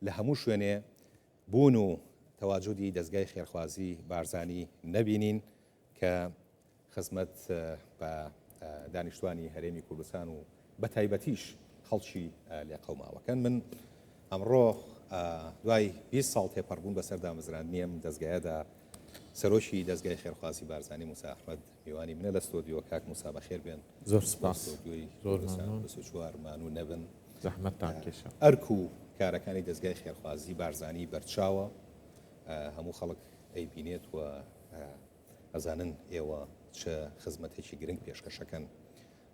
لە هەموو شوێنێ بوون و تەواجودی دەزگای خێرخوازی بارزانی نەبینین کە خزمەت بە دانیشتوانی هەرێمی کوردستان و بە تایبەتیش خەڵکی لێقەوماوەکەن. من ئەمڕۆ دوای 20 ساڵ تێپەڕبوون بەسەر دامەزراندنی ئەم دەزگایەدا سەرۆکی دەزگای خێرخوازی بارزانی موسا ئەحمەد میوانی منە لە ستۆدیۆ. کاک موسا بەخێر بێن. زۆر سپاس. ستۆدیۆی کوردستان 24 مانوو نەبن. زەحمەتتان کێشا. ئەرک و کارەکانی دەزگای خێرخوازی بارزانی بەرچاوە، هەموو خەڵک ئەیبینێت و ئەزانن ئێوە چ خزمەتێکی گرنگ پێشکەشەکەن.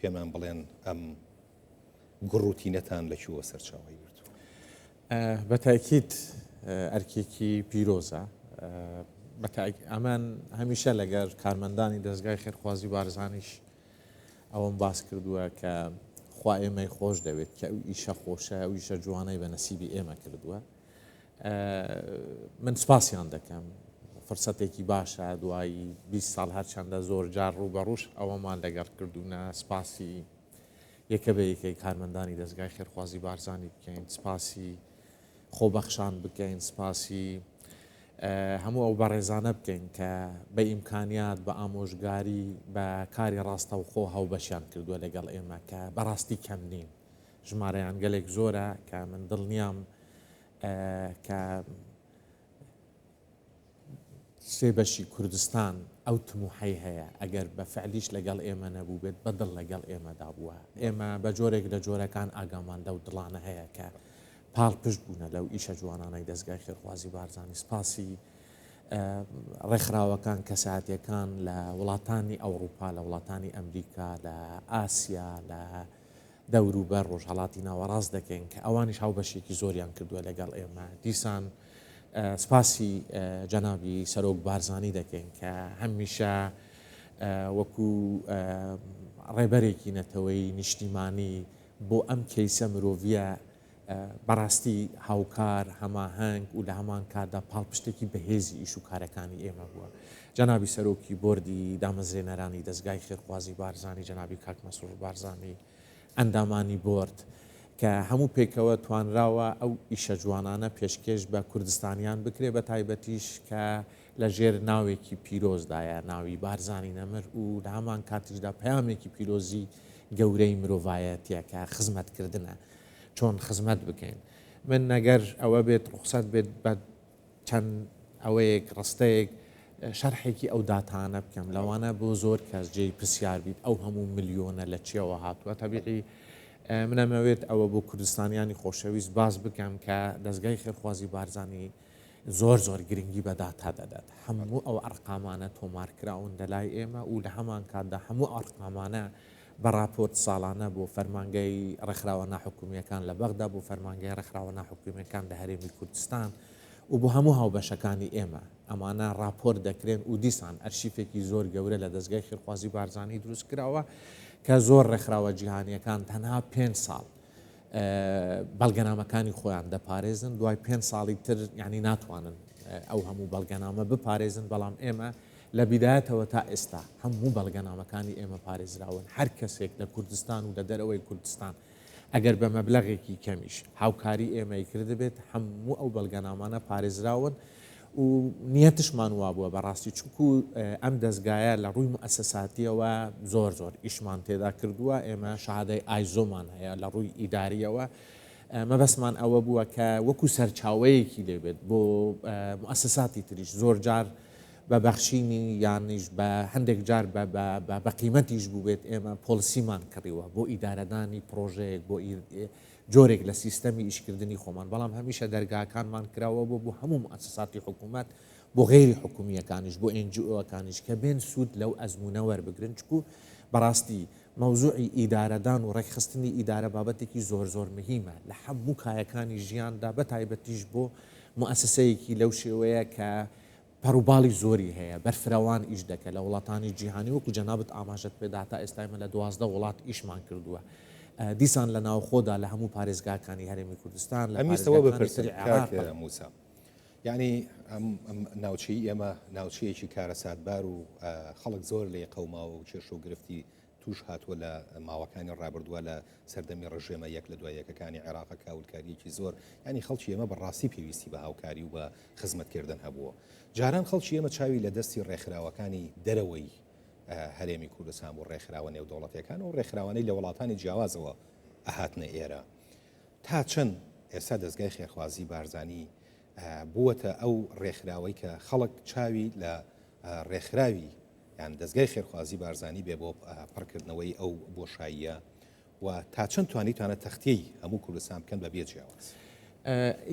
پێمان بڵێن ئەم گوڕوتینەتان لە کوێوە سەرچاوەی گرتووە؟ بە تاکید ئەرکێکی پیرۆزە. ئەمان هەمیشە لەگەر کارمەندانی دەزگای خێرخوازی بارزانیش ئەوەم باس کردووە کە خوا ئێمەی خۆش دەوێت کە ئەو ئیشە خۆشە ئەو ئیشە جوانەی بە نەسیبی ئێمە کردووە. من سپاسیان دەکەم فرسەتێکی باشە دوای 20 ساڵ هەرچەندە زۆر جار ڕووبەڕووش ئەوەمان لەگەڵ کردوونە سپاسی یەکە بە یەکەی کارمەندانی دەزگای خێرخوازی بارزانی بکەین سپاسی خۆبەخشان بکەین سپاسی هەموو ئەو بەڕێزانە بکەین کە بە ئیمکانیات بە ئامۆژگاری بە کاری ڕاستەوخۆ هاوبەشیان کردووە لەگەڵ ئێمە کە بەڕاستی کەم نین ژمارەیان گەلێک زۆرە کە من دڵنیام کە سێ بەشی کوردستان ئەو تموحەی هەیە ئەگەر بە فعلیش لەگەڵ ئێمە نەبووبێت بە دڵ لەگەڵ ئێمەدا بووە ئێمە بە جۆرێک لە جۆرەکان ئاگامان لەو دڵانە هەیە کە پاڵپشت بوونە لەو ئیشە جوانانەی دەزگای خێرخوازی بارزانی سپاسی ڕێکخراوەکان کەساتیەکان لە وڵاتانی ئەوروپا لە وڵاتانی ئەمریکا لە ئاسیا لە دەوروبەر ڕۆژهەڵاتی ناوەڕاست دەکەین کە ئەوانیش هاوبەشێکی زۆریان کردووە لەگەڵ ئێمە. دیسان سپاسی جەنابی سەرۆک بارزانی دەکەین کە هەمیشە وەکو ڕێبەرێکی نەتەوەیی نیشتیمانی بۆ ئەم کەیسە مرۆڤیە بەڕاستی هاوکار، هەماهەنگ و لە هەمان کاتدا پاڵپشتێکی بەهێزی ئیش و کارەکانی ئێمە بووە. جەنابی سەرۆکی بۆردی دامەزرێنەرانی دەزگای خێرخوازی بارزانی، جەنابی کاک مەسرور بارزانی، ئەندامانی بۆرد، کە هەموو پێکەوە توانراوە ئەو ئیشە جوانانە پێشکێش بە کوردستانیان بکرێ، بە تایبەتیش کە لە ژێر ناوێکی پیرۆزدایە، ناوی بارزانی نەمر و لە هەمان کاتیشدا پەیامێکی پیرۆزی گەورەی مرۆڤایەتیە کە خزمەتکردنە. چۆن خزمەت بکەین. من ئەگەر ئەوە بێت ڕوخسەت بێت بە چەند ئەوەیەک ڕستەیەک شەرحێکی ئەو داتانە بکەم لەوانە بۆ زۆر کەس جێی پرسیار بیت ئەو هەموو ملیۆنە لە چیەوە هاتووە تەبیعی من ئەمەوێت ئەوە بۆ کوردستانیانی خۆشەویست باس بکەم کە دەزگای خێرخوازی بارزانی زۆر زۆر گرنگی بە داتا دەدات هەموو ئەو ئەرقامانە تۆمار کراون لەلای ئێمە و لە هەمان کاتدا هەموو ئەرقامانە بە ڕاپۆرت ساڵانە بۆ فەرمانگەی ڕێکخراوە ناحکومییەکان لە بەغدا، بۆ فەرمانگەی ڕێکخراوە ناحکومییەکان لە هەرێمی کوردستان و بۆ هەموو هاوبەشەکانی ئێمە ئەمانە ڕاپۆرت دەکرێن و دیسان ئەرشیفێکی زۆر گەورە لە دەزگای خێرخوازی بارزانی دروست کراوە کە زۆر ڕێکخراوە جیهانییەکان تەنها پێنج ساڵ بەڵگەنامەکانی خۆیان دەپارێزن دوای پێنج ساڵی تر یعنی ناتوانن ئەو هەموو بەڵگەنامە بپارێزن بەڵام ئێمە لە بیدایەتەوە تا ئێستا هەموو بەڵگەنامەکانی ئێمە پارێزراون، هەر کەسێک لە کوردستان و لە دەرەوەی کوردستان ئەگەر بە مەبلەغێکی کەمیش هاوکاری ئێمەی کردبێت هەموو ئەو بەڵگەنامانە پارێزراون و نیەتشمان وابووە بەڕاستی چونکو ئەم دەزگایە لە ڕووی موئەسەساتیەوە زۆر زۆر ئیشمان تێدا کردووە ئێمە شەهادەی ئایزۆمان هەیە لە ڕووی ئیداریەوە مەبەستمان ئەوە بووە کە وەکو سەرچاوەیەکی لێبێت بۆ موئەسەساتی تریش زۆر جار بە بەخشینی یانیش بە هەندێک جار بە بە قیمەتیش بووبێت ئێمە پۆلسیمان کڕیوە بۆ ئیدارەدانی پڕۆژەیەک بۆ جۆرێک لە سیستەمی ئیشکردنی خۆمان بەڵام هەمیشە دەرگاکانمان کراوە بۆ بۆ هەموو موئەسەساتی حکوومەت بۆ غەیری حکومییەکانیش بۆ NGO ەکانیش کە بێن سوود لەو ئەزموونە وەربگرن چکو بەڕاستی مەوزوعی ئیدارەدان و ڕێکخستنی ئیدارە بابەتێکی زۆر زۆر مهیمە لە هەموو کایەکانی ژیاندا بە تایبەتیش بۆ موئەسەسەیەکی لەو شێوەیە کە پەڕوباڵی زۆری هەیە، بەرفرەوان ئیش دەکە لە وڵاتانی جیهانی وەکو جەنابت ئاماژەت پێدا تا ئێستا ئێمە لە 12 وڵات ئیشمان کردووە دیسان لە ناوخۆدا لە هەموو پارێزگاکانی هەرێمی کوردستان لە ئەمیستەوە پارێزگاکانی بپرسم تری عێراق کاک موسا یعنی ئەم ئەم ناوچەی ئێمە ناوچەیەکی کارەساتبار و خەڵک زۆر لێ قەوماوە و کێشە و گرفتی توش هاتووە لە ماوەکانی ڕابردووە لە سەردەمی ڕژێمە یەک لە دوای یەکەکانی عێراقە کاولکاریەکی زۆر ینی خەڵکی ئێمە بەڕاستی پێویستی بە هاوکاری و بە خزمەتکردن هەبووە جاران خەڵکی ئێمە چاوی لە دەستی ڕێکخراوەکانی دەرەوەی هەرێمی کوردستان بوو ڕێکخراوە نێودەوڵەتیەکان و ڕێکخراوانەی لە وڵاتانی جیاوازەوە ئەهاتنە ئێرە تا چەند ئێستا دەستگای خێرخوازی بارزانی بووەتە ئەو ڕێکخراوەی کە خەڵک چاوی لە ڕێکخراوی یان دەستگای خێرخوازی بارزانی بێ بۆ پڕکردنەوەی ئەو بۆشاییە و تا چەند توانیتانە تەختیەی هەموو کوردستان بکەن بە بێ جیاواز؟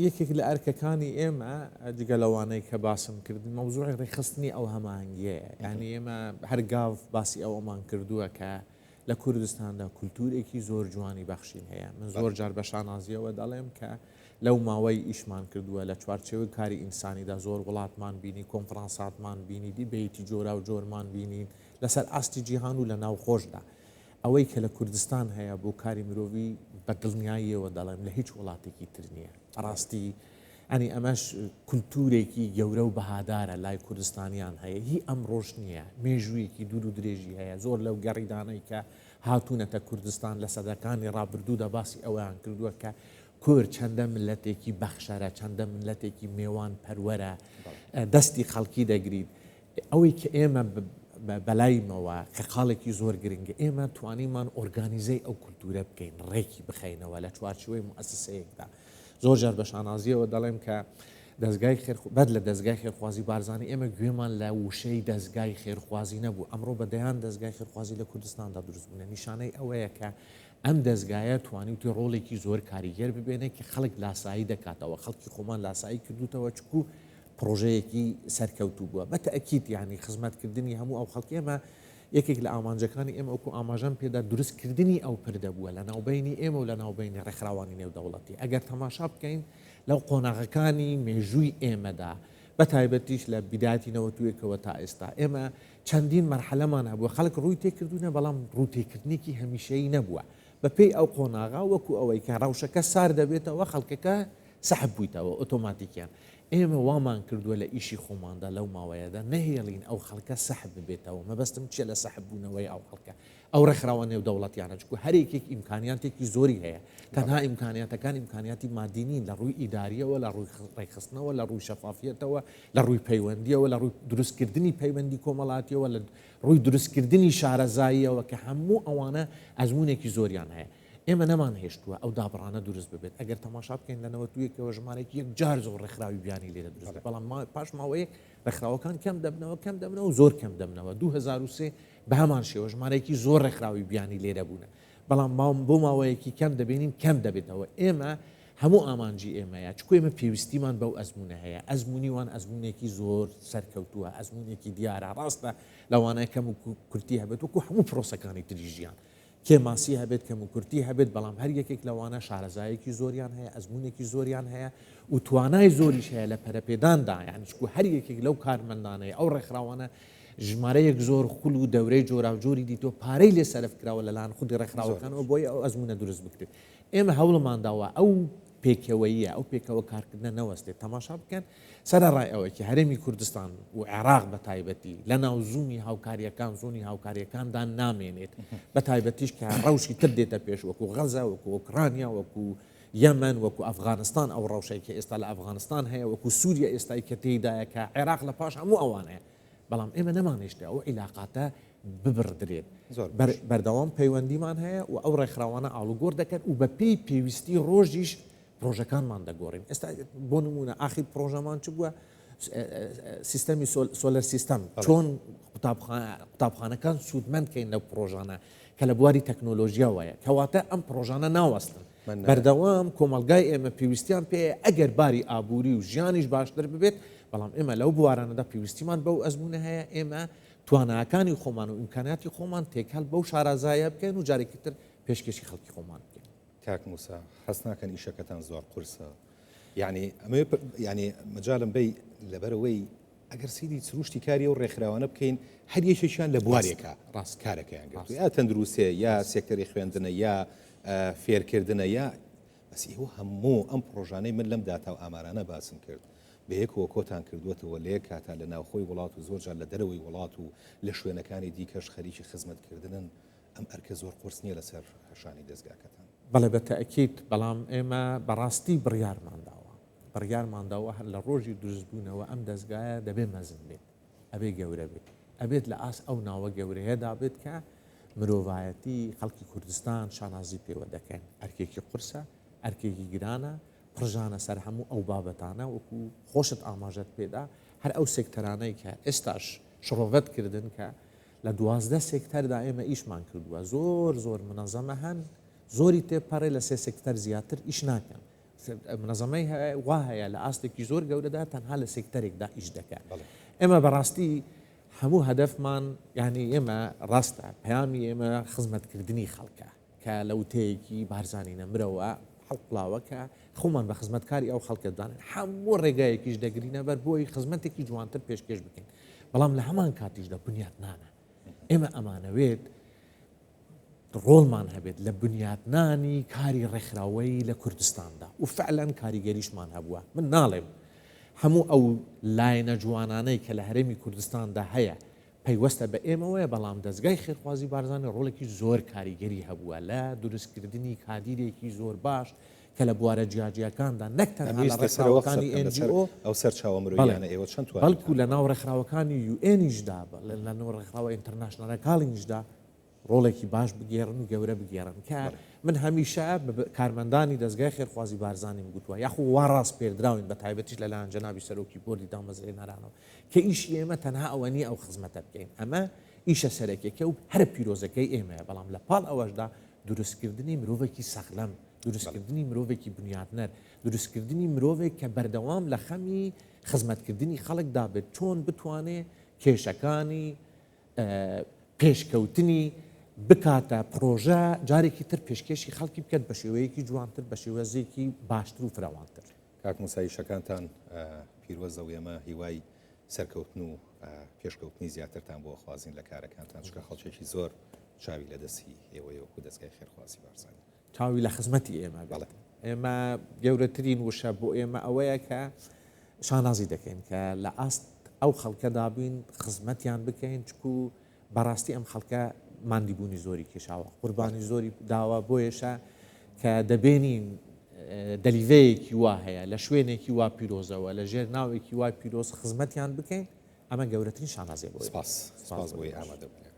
یەکێک لە ئەرکەکانی ئێمە جگە لەوانەی کە باسم کرد مەوزوعی ڕێکخستنی ئەو هەماهەنگیەیە یعنی ئێمە هەر گاو باسی ئەوەمان کردووە کە لە کوردستاندا کولتوورێکی زۆر جوانی بەخشین هەیە من زۆر جار بە شانازیەوە دەڵێم کە لەو ماوەی ئیشمان کردووە لە چوارچێوەی کاری ئینسانیدا زۆر وڵاتمان بینی کۆنفرانساتمان بینی دیبەیتی جۆرا و جۆرمان بینین لەسەر ئاستی جیهان و لە ناوخۆشدا ئەوەی کە لە کوردستان هەیە بۆ کاری مرۆڤی بە دڵنیاییەوە دەڵێم لە هیچ وڵاتێکی تر نییە. بەڕاستی ئەنی ئەمەش کولتوورێکی گەورە و بەهادارە لای کوردستانیان هەیە هی ئەمڕۆش نییە مێژوویەکی دوور و درێژی هەیە زۆر لەو گەڕیدانەی کە هاتوونەتە کوردستان لە سەدەکانی ڕابردوودا باسی ئەوەیان کردووە کە کورد چەندە ملەتێکی بەخشەرە چەندە ملەتێکی مێوان پەروەرە دەستی خەڵکی دەگریت ئەوەی کە ئێمە بەلایمەوە کە خاڵێکی زۆر گرنگە ئێمە توانیمان ئۆرگانیزەی ئەو کولتورە بکەین ڕێکی بخەینەوە لە چوارچێوەی موئەسسەیەکدا زۆر جار بە شانازیەوە دەڵێم کە دەزگای خێر بەر لە دەزگای خێرخوازی بارزانی ئێمە گوێمان لە وشەی دەزگای خێرخوازی نەبوو ئەمڕۆ بە دەیان دەزگای خێرخوازی لە کوردستاندا دروست بوونە نیشانەی ئەوەیە کە ئەم دەزگایە توانیوتی ڕۆڵێکی زۆر کاریگەر ببێنێت کە خەڵک لاسایی دەکاتەوە خەڵکی خۆمان لاسایی کردوتەوە چکو پڕۆژەیەکی سەرکەوتوو بووە بە تەئکید یانی خزمەتکردنی هەموو ئەو خەڵکی ئێمە یەکێک لە ئامانجەکانی ئێمە وەکو ئاماژەم پێدا دروستکردنی ئەو پردە بووە لە ناوبینی ئێمە و لە ناوبینی ڕێکخراوانی نێودەوڵەتی ئەگەر تەماشا بکەین لەو قۆناغەکانی مێژووی ئێمەدا بە تایبەتیش لە بیداتی نەوەتوێکەوە تا ئێستا ئێمە چەندین مەرحەلەمان هەبووە خەڵک ڕووی تێکردوونە بەڵام ڕووتێکردنێکی هەمیشەیی نەبووە بەپێی ئەو قۆناغا وەکو ئەوەی کە ڕەوشەکە سار دەبێتەوە خەڵکەکە سەحب بوویتەوە ئۆتۆماتیکیان. ئێمە وامان کردووە لە ئیشی خۆماندا لەو ماوەیەدا نەهێڵین ئەو خەڵکە سەحب ببێتەوە، مەبەستم چییە لە سەحب بوونەوەی ئەو خەڵکە؟ ئەو ڕێکخراوە نێودەوڵەتیانە، چونکو هەر یەکێک ئیمکانیاتێکی زۆری هەیە، تەنها ئیمکانیاتەکان ئیمکانیاتی مادی نین، لە ڕووی ئیدارییەوە، لە ڕووی ڕێکخستنەوە، لە ڕووی شەفافیەتەوە، لە ڕووی پەیوەندییەوە، لە ڕووی دروستکردنی پەیوەندی کۆمەڵاتییەوە، لە ڕووی دروستکردنی شارەزاییەوە کە هەموو ئەوانە ئەزموونێکی زۆریان هەیە. ئێمە نەمانهێشتووە ئەو دابڕانە دروست ببێت، ئەگەر تەماشا بکەین لە 91ەوە ژمارەیەکی یەکجار زۆر ڕێکخراوی بیانی لێرە دروست بوو، بەڵام پاش ماوەیەک ڕێکخراوەکان کەم دەبنەوە کەم دەبنەوە زۆر کەم دەبنەوە، 2003 بە هەمان شێوە ژمارەیەکی زۆر ڕێکخراوی بیانی لێرە بوونە، بەڵام بۆ ماوەیەکی کەم دەبینین کەم دەبێتەوە، ئێمە هەموو ئامانجی ئێمەیە چکو ئێمە پێویستیمان بەو ئەزمونە هەیە، ئەزمونی وان ئەزمونێکی زۆر سەرکەوتووە، ئەزمونێکی دیارە، ڕاستە لەوانەیە کەم و کورتی هەبێت وەکو هەموو پرۆسەکانی تری ژیان، کێماسی هەبێت، کەموکورتی هەبێت، بەڵام هەر یەکێک لەوانە شارەزایەکی زۆریان هەیە، ئەزموونێکی زۆریان هەیە و توانای زۆریش هەیە لە پەرەپێداندا، یانی چکو هەر یەکێک لەو کارمەندانەی ئەو ڕێکخراوانە ژمارەیەک زۆر خول و دەورەی جۆراوجۆری دیتووە، پارەی لێ سەرف کراوە لەلایەن خودی ڕێکخراوەکانەوە بۆی ئەو ئەزموونە دروست بکرێت. ئێمە هەوڵمان داوە ئەو پێکەوەییە، ئەو پێکەوە کارکردنە نەوەستێت. تەماشا بکەن سەرەڕای ئەوەی کە هەرێمی کوردستان و عێراق بە تایبەتی لە ناو زوومی هاوکارییەکان، زۆنی هاوکارییەکاندا نامێنێت، بە تایبەتیش کە ڕەوشی تر دێتە پێش وەکو غەزە، وەکو ئۆکرانیا، وەکو یەمەن، وەکو ئەفغانستان، ئەو ڕەوشەی کە ئێستا لە ئەفغانستان هەیە، وەکو سووریە ئێستای کە تێیدایە کە عێراق لە پاش هەموو ئەوانەیە. بەڵام ئێمە نەمانهێشت ئەو عیلاقاتە ببڕدرێت. بەردەوام پەیوەندیمان هەیە و ئەو ڕێکخراوانە ئاڵوگۆڕ دەکەن و بەپێی پێویستی ڕۆژیش پرۆژەکانمان دەگۆڕین. ئێستا بۆ نمونە ئاخیر پرۆژەمان چ بووە؟ سیستەمی solar system چۆن قوتابخانەکان سوودمەند کەین لەو پرۆژانە کە لە بواری تەکنۆلۆژیاوەیە کەواتە ئەم پرۆژانە ناوەستن بەردەوام کۆمەڵگای ئێمە پێویستیان پێ ئەگەر باری ئابووری و ژیانیش باشتر ببێت بەڵام ئێمە لەو بوارانەدا پێویستیمان بەو ئەزمونە هەیە ئێمە تواناکانی خۆمان و ئیمکاناتی خۆمان تێکەڵ بەو شارەزایە بکەین و جارێکی تر پێشکێشی خەڵکی خۆمان بکەین. کاک موسا هەست ناکەن ئیشەکەتان زۆر قورسە یعنی ئەمەوێ یعنی مەجالم بەی لەبەرەوەی ئەگەر سەیری سروشتی کاری ئەو ڕێکخراوانە بکەین هەر یەکێکیان لە بوارێکە ڕاست کارەکەیان گرتووە یا تەندروستیە یا سێکتەری خوێندنە یا فێرکردنە یا بەس ئێوە هەموو ئەم پڕۆژانەی من لەم داتا و ئامارانە باسم کرد بەیەکەوە کۆتان کردووەتەوە لە یەک کاتا لە ناوخۆی وڵات و زۆر جار لە دەرەوەی وڵات و لە شوێنەکانی دیکەش خەریکی خزمەتکردنن. ئەم ئەرکە زۆر قورس نییە لەسەر شانی دەزگاکەتان؟ بەڵێ بە تەئکید، بەڵام ئێمە بەڕاستی بڕیارمان داوە، بڕیارمان داوە هەر لە ڕۆژی دروستبوونەوە ئەم دەزگایە دەبێ مەزن بێت، ئەبێ گەورە بێت، ئەبێت لە ئاست ئەو ناوە گەورەیەدا بێت کە مرۆڤایەتی خەڵکی کوردستان شانازی پێوە دەکەن. ئەرکێکی قورسە، ئەرکێکی گرانە، پڕژانە سەر هەموو ئەو بابەتانە وەکو خۆشت ئاماژەت پێدا هەر ئەو سێکتەرانەی کە ئێستاش شڕۆڤەت کردن کە لە 12 سێکتەردا ئێمە ئیشمان کردووە زۆر زۆر منەزەمە هەن زۆری تێپەڕێ لە سێ سێکتەر زیاتر ئیش ناکەن منەزەمەی وا هەیە لە ئاستێکی زۆر گەورەدا تەنها لە سێکتەرێکدا ئیش دەکات ئێمە بەڕاستی هەموو هەدەفمان یعنی ئێمە ڕاستە پەیامی ئێمە خزمەتکردنی خەڵکە کە لە وتەیەکی بارزانی نەمرەوە هەڵقوڵاوە کە خۆمان بە خزمەتکاری ئەو خەڵکە دانێن هەموو ڕێگایەکیش دەگرینە بەر بۆی خزمەتێکی جوانتر پێشکێش بکەین بەڵام لە هەمان کاتیشدا بنیاتنانە ئێمە ئەمانەوێت ڕۆڵمان هەبێت لە بنیاتنانی کاری ڕێکخراوەی لە کوردستاندا و فعلەن کاریگەریشمان هەبووە من ناڵێم هەموو ئەو لایەنە جوانانەی کە لە هەرێمی کوردستاندا هەیە پەیوەستە بە ئێمەوەیە، بەڵام دەزگای خێرخوازی بارزانی ڕۆڵێکی زۆر کاریگەری هەبووە لە دروستکردنی کادیرێکی زۆر باش کە لە بوارە جیاجیاکاندا نەک تەنها لە ڕێکخراوەکانی NGO ئەو سەرچاوە مرۆییانە ئێوە چەند توانیتان؟ بەڵکو لە ناو ڕێکخراوەکانی UN یشدا، لە ناو ڕێکخراوە international ەکانیشدا ڕۆڵێکی باش بگێڕن و گەورە بگێڕن کە من هەمیشە بە کارمەندانی دەزگای خێرخوازی بارزانیم گوتووە یاخۆ وا ڕاسپێردراوین بە تایبەتیش لەلایەن جەنابی سەرۆکی بۆردی دامەزرێنەرانەوە کە ئیشی ئێمە تەنها ئەوە نییە ئەو خزمەتە بکەین ئەمە ئیشە سەرەکیەکە و هەرە پیرۆزەکەی ئێمەیە بەڵام لە پاڵ ئەوەشدا دروستکردنی مرۆڤێکی سەغلەم دروستکردنی مرۆڤێکی بنیاتنەر دروستکردنی مرۆڤێک کە بەردەوام لە خەمی خزمەتکردنی خەڵکدا بێت چۆن بتوانێ کێشەکانی پێشکەوتنی بکاتە پڕۆژە جارێکی تر پێشکێشی خەڵکی بکات بە شێوەیەکی جوانتر بە شێوازێکی باشتر و فراوانتر. کاک موسا ئیشەکانتان پیرۆزە و ئێمە هیوای سەرکەوتن و پێشکەوتنی زیاترتان بۆ خوازین لە کارەکانتان چونکە خەڵکێکی زۆر چاوی لە دەستی ئێوەیە وەکو دەزگای خێرخوازی بارزانی. چاوی لە خزمەتی ئێمە بێت. ئێمە گەورەترین وشە بۆ ئێمە ئەوەیە کە شانازی دەکەین کە لە ئاست ئەو خەڵکەدا بین خزمەتیان بکەین چکو بەڕاستی ئەم خەڵکە ماندیبوونی زۆری کێشاوە قوربانی زۆری داوە بۆیەشە کە دەبێنین دەلیڤەیەکی وا هەیە لە شوێنێکی وا پیرۆزەوە لە ژێر ناوێکی وا پیرۆز خزمەتیان بکەین ئەمە گەورەترین شانازیە بۆ سپاس سپاس بۆی ئامادە بوون.